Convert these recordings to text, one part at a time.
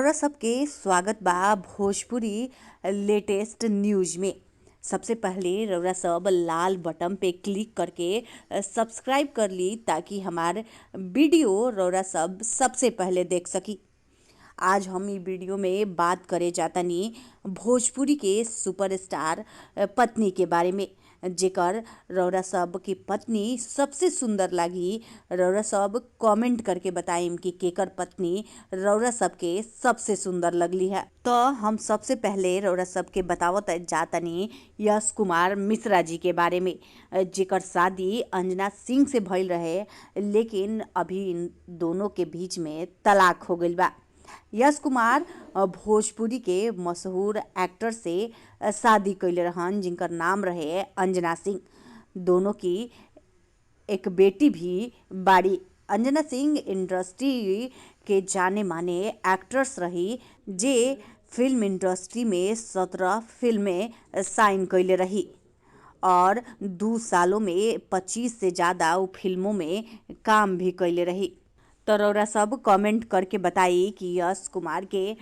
रउरा सबके स्वागत बा भोजपुरी लेटेस्ट न्यूज में। सबसे पहले रउरा सब लाल बटन पे क्लिक करके सब्सक्राइब कर ली ताकि हमार वीडियो रउरा सब सबसे पहले देख सकी। आज हम ई वीडियो में बात करे जातानी भोजपुरी के सुपरस्टार पत्नी के बारे में, जेकर रउरा सब की पत्नी सबसे सुंदर लागी। रउरा सब कमेंट करके बताइम कि केकर पत्नी रउरा सबके सबसे सुंदर लगली है। तो हम सबसे पहले रउरा सबके बतावत जातनी यश कुमार मिश्रा जी के बारे में, जेकर शादी अंजना सिंह से भइल रहे, लेकिन अभी इन दोनों के बीच में तलाक हो गइल बा। यश कुमार भोजपुरी के मशहूर एक्टर से शादी कैले रहन, जिनकर नाम रहे अंजना सिंह। दोनों की एक बेटी भी बाड़ी। अंजना सिंह इंडस्ट्री के जाने माने एक्ट्रेस रही, जे फिल्म इंडस्ट्री में 17 फिल्में साइन कैले रही और 2 सालों में 25 से ज़्यादा वो फिल्मों में काम भी कैले रही। तो रउरा सब कमेंट करके बताई कि यश कुमार के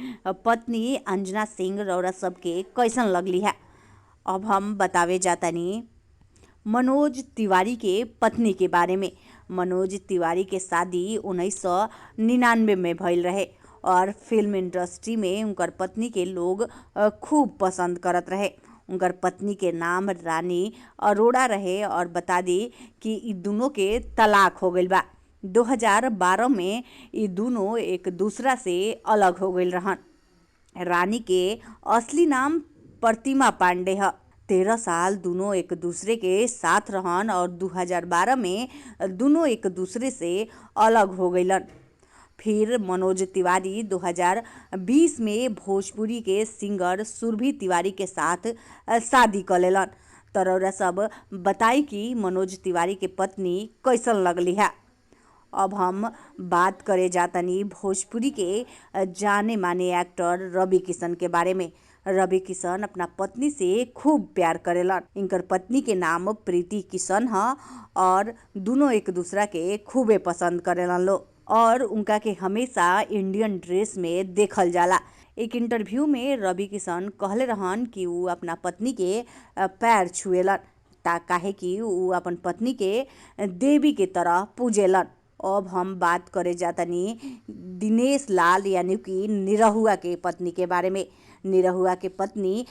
पत्नी अंजना सिंह रउरा सबके कैसन लगली है। अब हम बतावे जातानी मनोज तिवारी के पत्नी के बारे में। मनोज तिवारी के शादी 1999 में भइल रहे और फिल्म इंडस्ट्री में उनकर पत्नी के लोग खूब पसंद करत रहे। उनकर पत्नी के नाम रानी अरोड़ा रहे और बता दी कि ई दोनों के तलाक हो गइल बा। 2012 में ये दोनों एक दूसरा से अलग हो गइल रहन। रानी के असली नाम प्रतिमा पांडे है। 13 साल दोनों एक दूसरे के साथ रहन और 2012 में दोनों एक दूसरे से अलग हो गइलन। फिर मनोज तिवारी 2020 में भोजपुरी के सिंगर सुरभि तिवारी के साथ शादी कर लेलन। तो रउरा सब बताई कि मनोज तिवारी के पत्नी कैसन लगली है। अब हम बात करे जातनी भोजपुरी के जाने माने एक्टर रवि किशन के बारे में। रवि किशन अपना पत्नी से खूब प्यार करेलन। इनकर पत्नी के नाम प्रीति किशन ह और दोनों एक दूसरा के खूबे पसंद करेलन लो और उनका के हमेशा इंडियन ड्रेस में देखल जाला। एक इंटरव्यू में रवि किशन कहले रहन कि वो अपना पत्नी के पैर छुएलन, काहे कि वो अपन पत्नी के देवी के तरह पूजेलन। अब हम बात करे जातनी दिनेश लाल यानी कि निरहुआ के पत्नी के बारे में। निरहुआ के पत्नी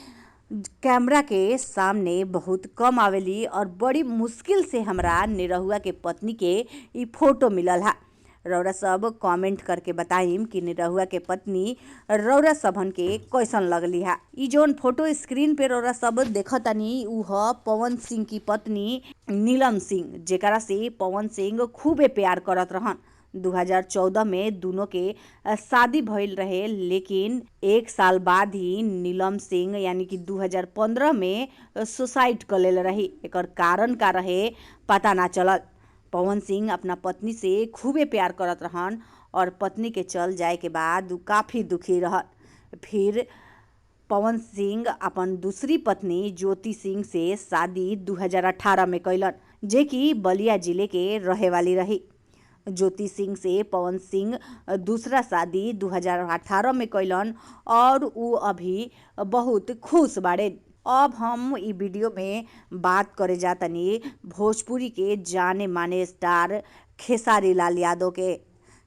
कैमरा के सामने बहुत कम आवेली और बड़ी मुश्किल से हमरा निरहुआ के पत्नी के ई फोटो मिलल है। रउरा सब कमेंट करके बताइम कि निरहुआ के पत्नी रउरा सबहन के कैसन लगली है। ई जौन फोटो स्क्रीन पे रउरा सब देखतानी उ ह पवन सिंह की पत्नी नीलम सिंह, जेकरा से पवन सिंह खूबे प्यार करत रहन। 2014 में दोनों के शादी भइल रहे, लेकिन 1 साल बाद ही नीलम सिंह यानी कि 2015 में सुसाइड कर लेल रही। एकर कारण का रहे पता ना चलल। पवन सिंह अपना पत्नी से खूबे प्यार करत रहन और पत्नी के चल जाए के बाद उ काफ़ी दुखी रहन। फिर पवन सिंह अपन दूसरी पत्नी ज्योति सिंह से शादी 2018 में कैलन, जे कि बलिया जिले के रहे वाली रही। ज्योति सिंह से पवन सिंह दूसरा शादी 2018 में कैलन और उ अभी बहुत खुश बाड़े। अब हम ई वीडियो में बात करे जातनी भोजपुरी के जाने माने स्टार खेसारी लाल यादव के।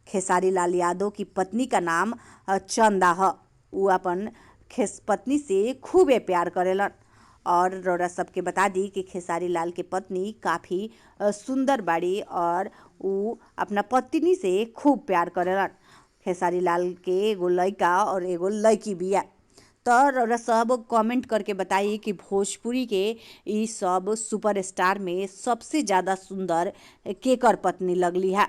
खेसारी लाल यादव की पत्नी का नाम चंदा ह। उ अपन पत्नी से खूबे प्यार करेलन और रउरा सबके बता दी कि खेसारी लाल के पत्नी काफ़ी सुंदर बाड़ी और उ अपना पत्नी से खूब प्यार करेलन। खेसारी लाल के एगो लड़का और एगो लड़की बिया। तो रउरा सब कमेंट करके बताई कि भोजपुरी के ई सब सुपरस्टार में सबसे ज़्यादा सुंदर केकर पत्नी लगली है।